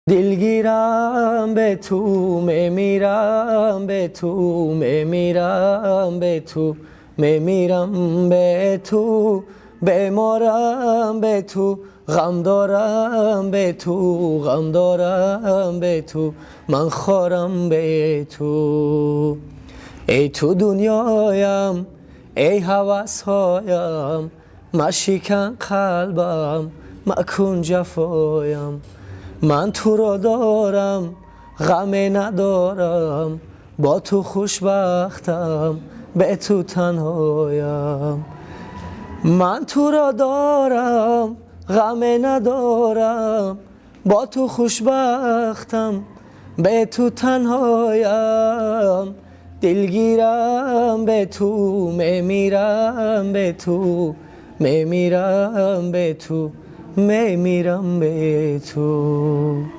Дилгирам бе ту, мемирам бе ту, мемирам бе ту, мемирам бе ту, беморам бе ту, ғам дорам бе ту, ғам дорам бе ту, ман хорам бе ту. Эй ту дунёям, эй ҳавасҳоям, машикан қалбам, макун ҷафоям. Ман туро дорам, ғаме надорам, бо ту хушбахтам, бе ту танҳоям. Ман туро дорам, ғаме надорам, бо ту хушбахтам, бе ту танҳоям. Дилгирам бе ту, мемирам бе ту, мемирам бе ту, мемирам бе ту.